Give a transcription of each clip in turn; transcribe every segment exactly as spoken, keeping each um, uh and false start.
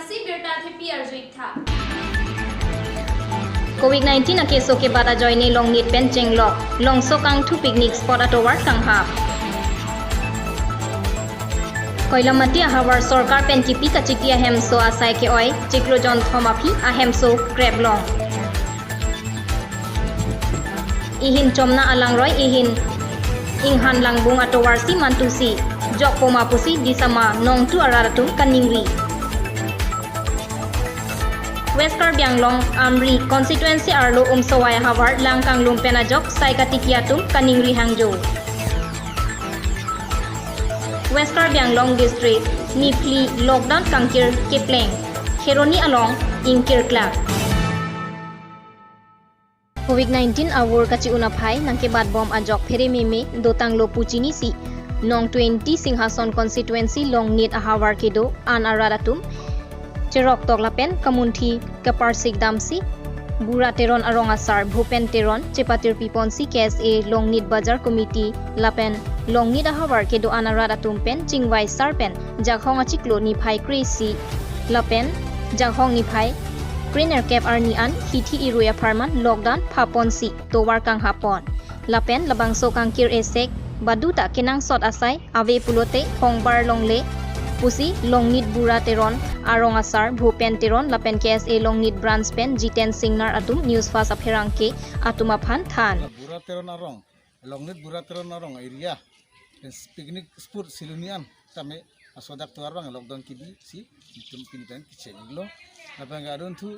Si birta thepi arjuitha. Covid nineteen akeso kebat ajoine Longnit pen chenglok, Longsokangthu picnic spot atovar kanghap. Koilamati ahavar sorkar pen kipi kachiti ahemso asai ke-oi chiklo jonthom aphi ahemso kreplong. Ihin Chomna alangroi ihin Inghan Langbung atovarsi mantusi jokpoma pusi Disama Nongtu arat atum kaningri. West Karbi Anglong Amri constituency arlo Umsowai ahavar lang kanglum pen ajok sai katiki atum kaningri hangjo. West Karbi Anglong district niphli lockdown kangkir kepleng, Kheroni along ingkir klak. Covid nineteen avur kachi-un aphai nangkebatbom ajok pherememe dotanglo pu chinisi Nong twenty Singhason constituency Longnit ahavar kedo an arat atum cheroktok lapen kamunthi kaparsik damsi Bura Teron arong asar Bhupen Teron chepatirpiponsi K S A Longnit Bazar Committee lapen Longnit ahavar kedo an arat atum pen chingvai sar pen Jakhong achiklo niphai kre-isi lapen Jakhong niphai krenerkep arni an hithi irui apharman lockdown phaponsi tovar kanghappon. Lapen labangso kangkir esek baduta kenangsot asai ave pulote hongbar longle pusi Longnit Bura Teron arong asar Bhupen Teron lapen K S A Longnit branch pen Jiten Singnar atum News Fast apherangke atum aphan than. Bura Teron arong, Longnit Bura Teron arong area pen picnic spot Silonian tame asodak tovar abang lockdown kebisi itum pini pen kecheng-iklo. Lapen ke adunthu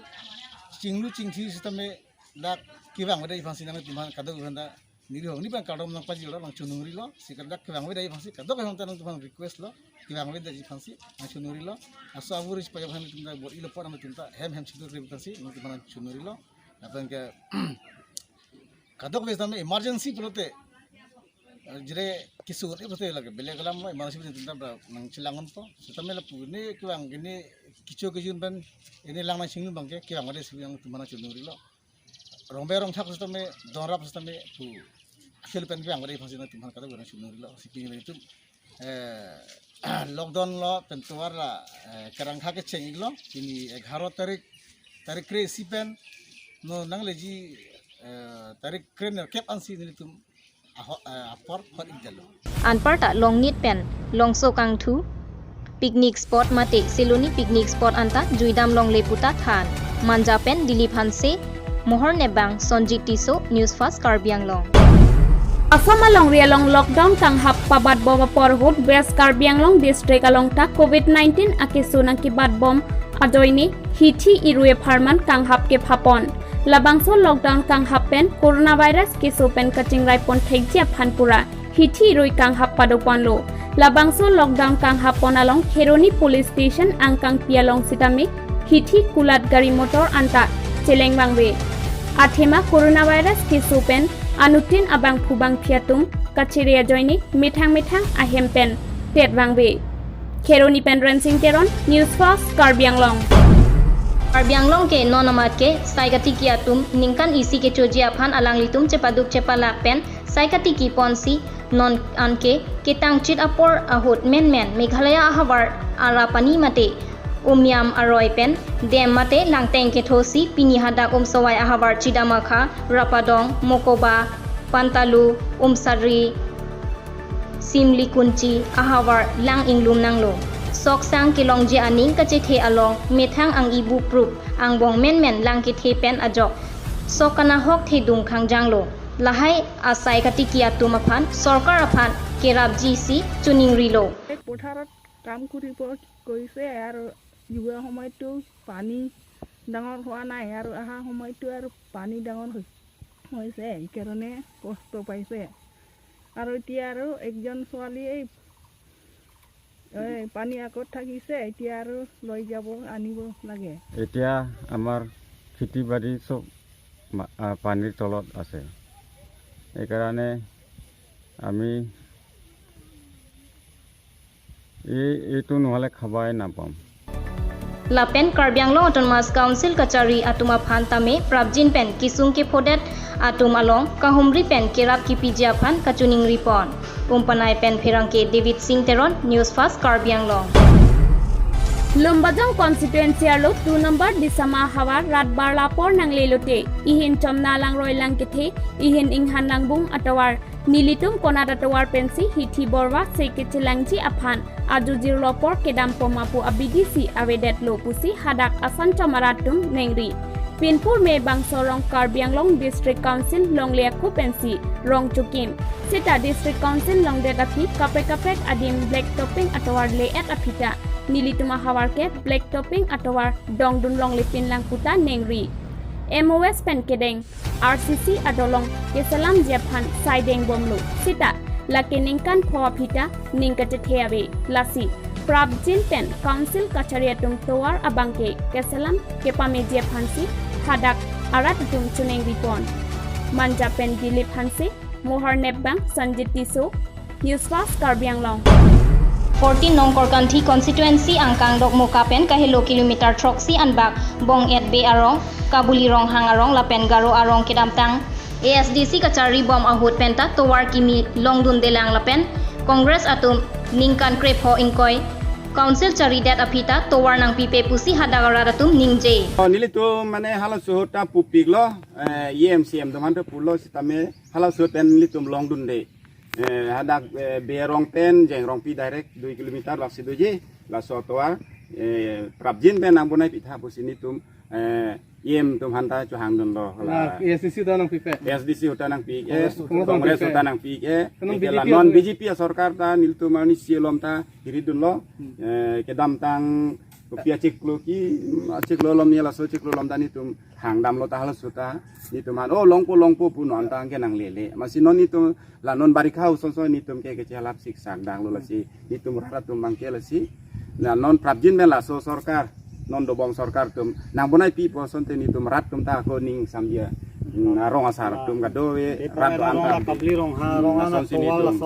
chinglu chingthi sitame dak kevang avedet aphansi nangtumphan kadokave ta neli hong ni bang kardom nangpajirlo, nangchonungrilo, si kadak kevang avedet aphansi kadokave ta nangtumphan request lo, kevang avedet aphansi nangchonungrilo. Laso avur isi pajak aphan nangtum ta bor-ilo apot nangtum ta hem hem chingthur kre aphansi nangtumphan nangchonungrilo. Lapen ke kadokave tame emergency pulote, eh, jere keso-un pulote lake belek alam lo, emergency pulote nangtum ta nangchelang-unpo. Sitame lapu ne kevang kene kecho kejun pen ne lang nangchinglu abangke kevang avedet si nangtumphan nangchonungrilo. Rongbe rongthak sitame, donrap sitame pu akhil pen kevang avedet aphansi nangtumphan kadokave nangchonungrilo. Si pini nelitum, eh, lockdown lo pen tovar la, eh, kerangkha kecheng-iklo. Pini egaro tarik, tarik kre-isi pen non nangleji, eh, tarik krenerkep ansi nelitum aho-, eh, apor hot-ikdetlo. Anparta Longnit pen Longsokangthu picnic spot mate Siloni picnic spot anta juidam longle puta than. Manja pen Dilip Hanse, Mohor Nebang, Sonjit Tisso, News Fast Karbi Anglong. Assam alongri along lockdown kanghap pabatbom apor ahut West Karbi Anglong district along ta Covid nineteen akeso nangkebatbom ajoine hithi irui apharman kanghap kephapon. Labangso lockdown kanghap pen coronavirus keso pen kachingraipon thekji aphan pura hithi irui kanghap padoponlo. Labangso lockdown kanghappon along Kheroni Police Station angkangpi along sitame hithi kulat gari motor anta cheleng vangve. Athema coronavirus keso pen anuttin abangphu bangphi atum kachere ajoine methang methang ahem pen tet vangve. Kheroni pen Rensing Teron, News Fast, Karbi Anglong. Karbi Anglong ke non amat ke sai katiki atum ningkan isi kechoji aphan alanglitum chepaduk chepalak pen sai katikiponsi non anke ketangchit apor ahut menmen Meghalaya ahavar Arapani mate Umiam aroi pen dam mate langteng kethosi pini hadak Umsowai ahavar Chidamakha, Rapadong, Mokoba, Pantalu, Umsari, Simlikunchi ahavar lang inglum nanglo. Sok sang kelongji aning kachethe along methang ang-ibu prup angbong menmen lang kethe pen ajok sok kanahok thedung khangjanglo. Lahai asai katiki atum aphan sorkar aphan kerapji si choningrilo. পথাৰত কাম কৰিব গৈছে আৰু যোৱা সময়তো পানী ডাঙৰ হোৱা নাই আৰু অহা সময়তো আৰু পানী ডাঙৰ হৈ-, হৈছে, সেইকাৰণে কষ্ট পাইছে। আৰু এতিয়া আৰু একজন ছোৱালী এই, এই পানী আগত থাকিছে, এতিয়া আৰু লৈ যাব, আনিব লাগে। এতিয়া আমাৰ খেতি বাৰী চব মা-, আ, পানীৰ তলত আছে। সেইকাৰণে আমি এই, এইটো নহ'লে খাবাই নাপাম। Lapen Karbi Anglong Autonomous Council kachari atum aphan tame prapjin pen kisung kephodet atum along kahumri pen kerap kipiji aphan kachoningripon. Umpanai pen pherangke David Singh Teron, News Fast Karbi Anglong. Lumbajong constituency arlo two number Disama havar rat barla apor nanglelote, ihin chomna langroi lang kethe, ihin inghan langbung atovar, nelitum konat atovar pensi hithi borva se kechelangji aphan, ajo jirlo apor kedam poma pu abidi si avedetlo pusi hadak asan chom arat atum nengri. Pinpur me bangso rong Karbi Anglong District Council longle akhu pensi rong chokim. Seta District Council longdet aphi kaprek kaprek adim black topping atovar le-et aphi ta nelitum ahavar ke black topping atovar dongdun longle pinlang puta nengri. M O S pen kedeng R C C adolong keselamji aphan saideng bomlo. Seta lake ningkan pho aphi ta ning kachethe ave. Lasi prapjin pen Council kachari atum tovar abangke keselam kepameji aphansi hadak arat atum chonengri pon. Manja pen Dilip Hanse, Mohar Nepbang, Sanjit Tisso, News Fast Karbi Anglong. Fourteen nong Korkanthi constituency angkang Dokmoka pen kahelo kilometer throksi anbak Bong-et Bey arong, Kabuli Ronghang arong lapen Garo arong kedamtang A S D C kachari bom ahut penta tovar kimi longdundelang lapen Congress atum ningkan krepho ingkoi Council charidet aphi ta tovar nangpipe pusi hadak arat atum ningje. Oh, nelitum mane halaso ahut ta pupiklo, eh, E M C M atum aphan ta pulo sitame halaso ahut pen nelitum longdunde. Eh, hadak, eh, Bey arong pen Jengrongpi direct dui kilometer lasi doji, laso atovar, eh, prapjin pen nangbonai pitha pusi nelitum, eh, E M atum aphan ta chohangdunlo. La A S D C ta nangpipe. A S D C ahut ta nangpi-ik, eh, Congress ahut ta nangpi-ik, eh, Congress ahut ta nangpi-ik, eh. Kanun ike B J P la non ahut. B J P asorkar ta nelitum arni si alom ta hiridunlo. Hmm. Eh, kedamtang kopi achiklo ke, achiklo alom ya laso achiklo alom ta nelitum hangdamlo ta halaso ahut ta. Nelitum aphan, oh, longpo longpo pu non ta anke nanglele. Amatsi non nelitum la non barikha asonso nelitum ke kechelap siksak danglo lasi. Nelitum rat atum abangke lasi. La non prapjin pen laso sorkar, non dobom sorkar atum nangbonai pipo asonte nelitum rat atum ta ako ning samjia. Hmm, arong asar atum kadokave rat do-an ta. Kabuli Ronghang, hmm, Ronghang asonsi nelitum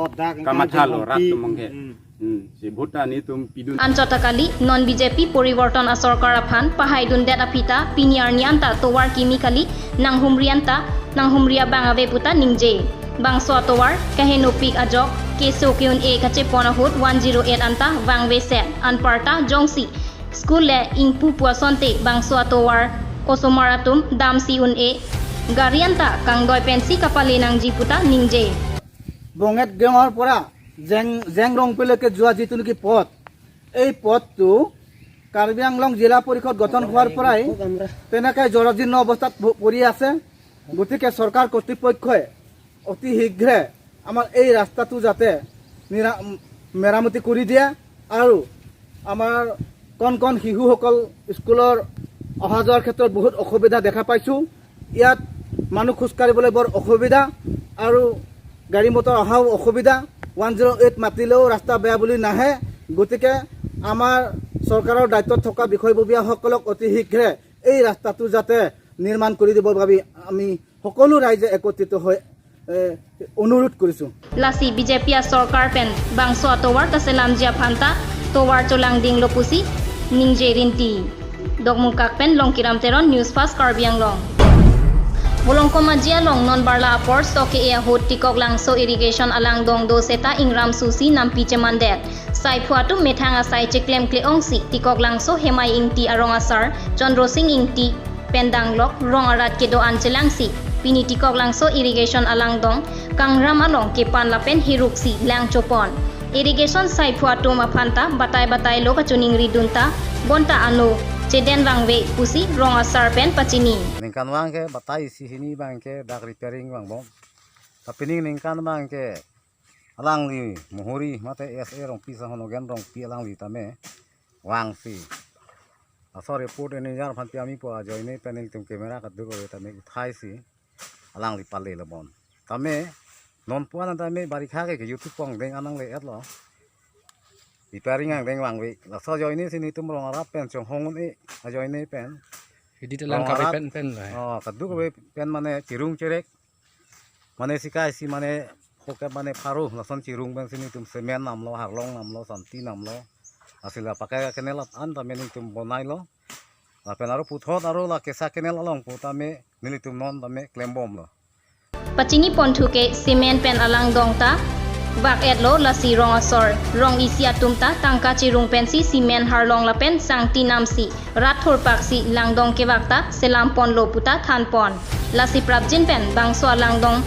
kamatha lo rat atum abangke. Hmm. Hmm, si vote ta nelitum pidun. Anchot ta kali, non B J P poriborton asorkar aphan pahaidundet aphi ta pini arni anta tovar kimi kali, nanghumri anta, nanghumri abang ave puta ningje. Bangso atovar kahenopik ajok keso ke-un-e kachepon ahut one zero eight anta vangveset, anparta jongsi school le ingpu pu asonte bangso atovar osomar atum damsi un-e, gari anta kangdoi pensi kapale nangji puta ningje. বঙাইগাঁৱৰ পৰা জেং জেংৰংপিলৈকে যোৱা যিটো নেকি পথ, এই পথটো কাৰ্বি আংলং জিলা পৰিষদ গঠন হোৱাৰ পৰাই তেনেকৈ জৰাজীৰ্ণ অৱস্থাত ভ- পৰি আছে। গতিকে চৰকাৰ কৰ্তৃপক্ষই অতি শীঘ্ৰে আমাৰ এই ৰাস্তাটো যাতে নিৰা- মেৰামতি কৰি দিয়ে আৰু আমাৰ কণ কণ শিশুসকল স্কুলৰ অহা যোৱাৰ ক্ষেত্ৰত বহুত অসুবিধা দেখা পাইছোঁ। ইয়াত মানুহ খোজকাঢ়িবলৈ বৰ অসুবিধা আৰু গাড়ী মটৰ অহাও অসুবিধা। ওৱান জিৰ' এইট মাতিলেও ৰাস্তা বেয়া বুলি নাহে। গতিকে আমাৰ চৰকাৰৰ দায়িত্বত থকা বিষয়ববীয়াসকলক অতি শীঘ্ৰে এই ৰাস্তাটো যাতে নিৰ্মাণ কৰি দিবৰ বাবে আমি সকলো ৰাইজে একত্ৰিত হৈ, এ, অনুৰোধ কৰিছোঁ। Lasi B J P asorkar pen bangso atovar kaselamji aphan ta tovar cholangdinglo pusi ningje rinti. Dokmoka pen Longkiram Teron, News Fast Karbi Anglong. Bolongkom aji along non barla apor sok ke-e ahut Tikoklangso irrigation alangdong do seta ingram susi nampi chemandet. Saiphu atum methang asai cheklemkle ongsi Tikoklangso Hemai Ingti arong asar Chandra Sing Ingti pen danglok rong arat kedo-an chelangsi pini Tikoklangso irrigation alangdong kangram along kepan lapen hiruksi lang chopon. Irrigation saiphu atum aphan ta batai batai lo kachoningri dun ta bonta ano cheden vangve pusi rong asar pen pachini. Ningkanvang ke batai isi hini abangke dak repairing vangbom. Tapi ning ningkanvang ke alangli Mohori mate S A Rongpi, Sahon Nogen Rongpi alangli tame vangsi. Laso report engineer aphan pi ami pu ajoine pen nelitum camera kadokave tame uthaisi alangli pale labon. Tame non puan tame barikha ke ke YouTube pong deng anang le-etlo. Repairing angdeng vangve. Laso ajoine si nelitum rong arat pen chonghong un-e ajoine pen. Hidi telang rong kave arat pen pen lo hai. Oh, kadokave pen mane chirung chirek. Mane sikai si mane poke mane pharo lason chirung pensi nelitum cement namlo, harlong namlo, santi namlo. Asila pakai canal an tame nelitum bonailo. Lapen aro puthot aro la kesa canal along pu tame nelitum non tame klembomlo. Pachini ponthu ke cement pen alangdong ta vak-etlo, lasi rong asor, rong isi atum ta tangka chirung pensi cement harlong lapen sang tinamsi rat thurpaksi langdong kevak ta selam ponlo puta than pon. Lasi prapjin pen bangso alangdong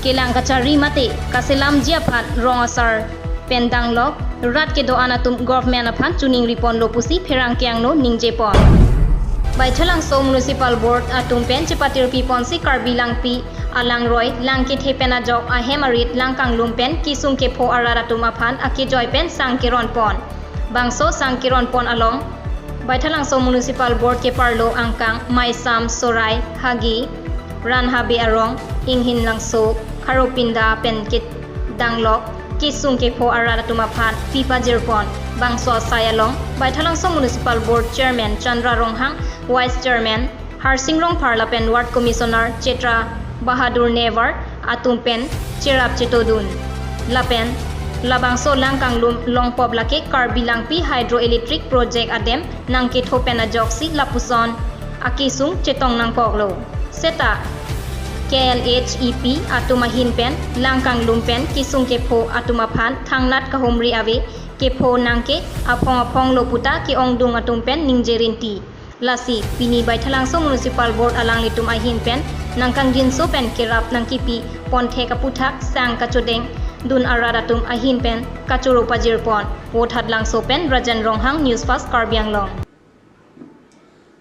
kelang kachari mate kaselamji aphan rong asar pen danglok rat kedo-an atum government aphan choningri ponlo pusi pherangke angno ningje pon. Baithalangso Municipal Board atum pen chepatirpi ponsi Karbi Langpi alangroi lang kethe pen ajok ahem arit Langkanglum pen kesung kepho arat atum aphan akejoi pen sang keron pon. Bangso sang keron pon along Baithalangso Municipal Board keparlo angkang, maisam, sorai, hagi, ran habe arong, inghin langso, kharopinda pen kedanglok kesung kepho arat atum aphan pi pajir pon. Bangso asai along Baithalangso Municipal Board Chairman Chandra Ronghang, Vice Chairman Harsing Rongphar lapen Ward Commissioner Chitra Bahadur Newar atum pen cherap chetodun. Lapen labangso Langkanglum longpop lake Karbi Langpi Hydroelectric Project adem nangketho pen ajoksi lapuson akesung chetong nangkoklo. Seta K L H E P atum ahin pen Langkanglum pen kesung kepho atum aphan thangnat kahumri ave kepho nangke aphong aphonglo puta ke-ongdung atum pen ningje rinti. Lasi pini Baithalangso Municipal Board alanglitum ahin pen nangkangjinso pen kerap nangkipi ponthek aputhak sang kachodeng dun arat atum ahin pen kachoro pajir pon. Vothatlangso pen Rajan Ronghang, News Fast Karbi Anglong.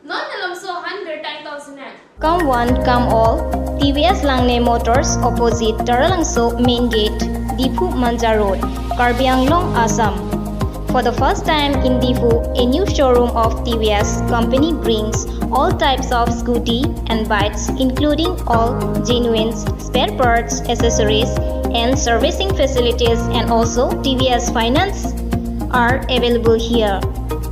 Non malomso ahan birta ingtong sinang. Come one, come all. T V S Langne Motors, opposite Taralangso Main Gate, Diphu Manja Road, Karbi Anglong, Assam. For the first time in Diphu, a new showroom of T V S company brings all types of scooty and bikes, including all genuine spare parts, accessories, and servicing facilities, and also T V S finance are available here.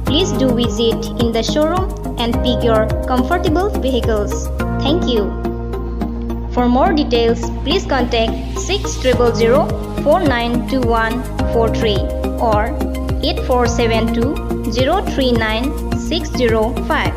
Please do visit in the showroom and pick your comfortable vehicles. Thank you. For more details, please contact six triple zero four nine two one four three or eight four seven two zero three nine six zero five.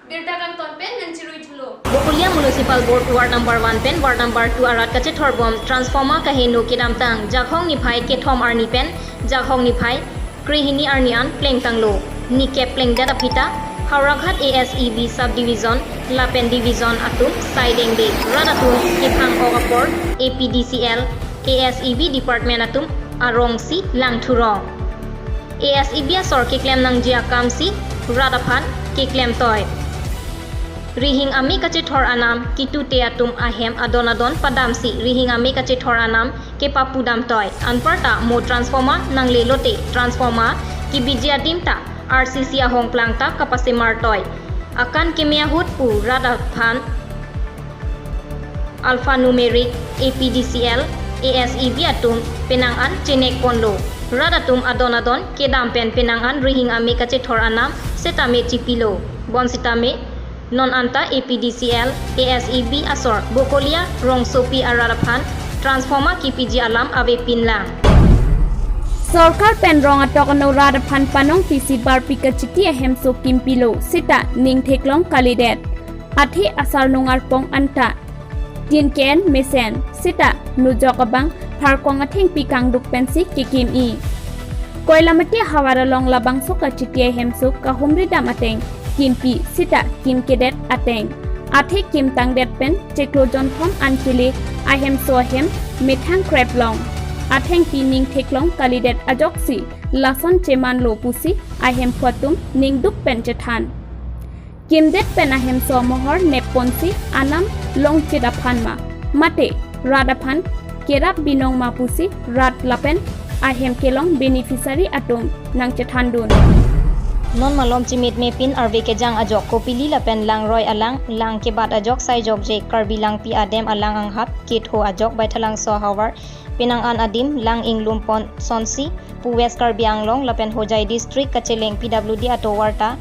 Birta kangton pen nangchirui thulo. Bokolia Municipal Board Ward number one pen Ward number two arat kachethor bom transformer kaheno kedamtang Jakhong niphai kethom arni pen Jakhong niphai krehini arni an plengtanglo. Nikep plengdet aphi ta Howraghat A S E B Subdivision lapen Division atum saidengde rat atum kephang-ok apor A P D C L, A S E B Department atum arongsi langthurong. A S E B asor keklem nangji akamsi rat aphan keklem toi. Rihing ame kachethor anam ketute atum ahem adon adon padamsi rihing ame kachethor anam kepapudam toi. Anparta mo transformer nanglelote transformer kebiji adim ta R C C ahongplang ta kapasemar toi. Akan keme ahut pu rat aphan alphanumeric A P D C L, A S E B atum penang an chenek ponlo. Rat atum adon adon kedam pen penang an rihing ame kachethor anam setame chipilo. Bonsitame non anta A P D C L, A S E B asor Bokolia rongsopi arat aphan transformer kepiji alam avepinlang. Sorkar pen rong atok ano rat aphan panong pisi barpi kachiti ahemso kimpilo seta ning theklong kalidet. Athe asarnung arpong anta tin ke-en mesen seta nujok abang pharkong athengpi kangduk pensi kekim-i. Koilamati havar along labangso kachiti ahemso kahumri dam ateng kimpi seta kimkedet ateng. Athe kimtangdet pen chiklo jonthom an kele ahemso ahem methang krep long. Athengpi ning theklong kalidet ajoksi lason chemanlo pusi ahemphu atum ningduk pen chethan. Kimdet pen ahemso amohor nepponsi anam longchit aphan ma, mate rat aphan kerap binong ma pusi rat lapen ahem kelong beneficiary atum nangchethandun. Non malom chimitme pin arve kejang ajok Kopili lapen Langroi alang lang kebat ajok saijokje Karbi Langpi adem alang anghap ketho ajok Baithalangso havar penang an adim lang inglum pon sonsi pu West Karbi Anglong lapen Hojai District kacheleng P W D atovar ta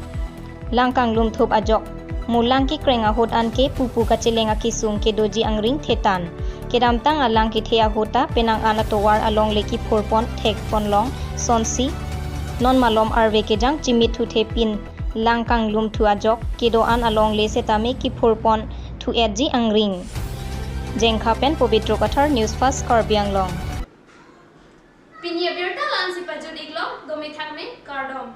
lang kanglum thup ajok. Mo lang kekreng ahut anke pupu kacheleng akesung kedoji angring thetan. Kedamtang alang kethe ahut ta penang an atovar alongle kiphur pon thek pon long sonsi non malom arve kejang chimit thuthe pin lang kanglum thu ajok kedo an alongle setame kiphur pon thu-etji angring. Jengkha pen Pobitro Kathar, News Fast Karbi Anglong. Pini abirta la-ansi pajut-iklo, dome thakme, kardom.